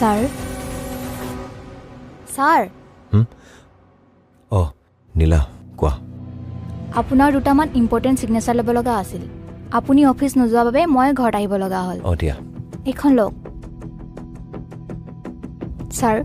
Sir, sir. অঁ নীলা, কোৱা। আপোনাৰ দুটামান ইম্পৰ্টেণ্ট ছিগনেচাৰ ল'ব লগা আছিল। আপুনি অফিচ নোযোৱাৰ বাবে মই ঘৰত আহিব লগা হ'ল। অঁ দিয়া। এইখন লওক ছাৰ।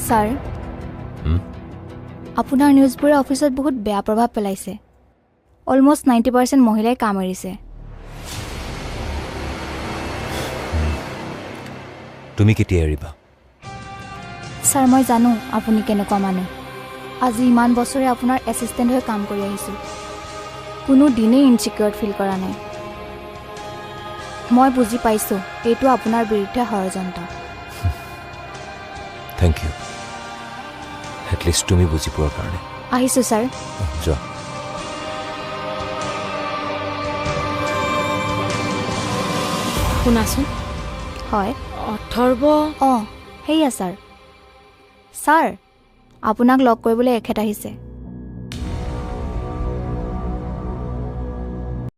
ছাৰ, আপোনাৰ নিউজবোৰে অফিচত বহুত বেয়া প্ৰভাৱ পেলাইছে। অলমষ্ট 90% মহিলাই কাম এৰিছে। তুমি কেতিয়া এৰিবা? ছাৰ, মই জানো আপুনি কেনেকুৱা মানুহ। আজি ইমান বছৰে আপোনাৰ এছিষ্টেণ্ট হৈ কাম কৰি আহিছোঁ, কোনো দিনেই ইনচিকিউৰ ফিল কৰা নাই। মই বুজি পাইছোঁ এইটো আপোনাৰ বিৰুদ্ধে ষড়যন্ত্ৰ। Thank U, at least তুমি বুজি পোৱাৰ কাৰণে। আহিছোঁ ছাৰ। যোৱা। শুনাচোন। হয়। অথৰ্ব। অঁ সেয়া ছাৰ। ছাৰ, আপোনাক লগ কৰিবলৈ এখেত আহিছে।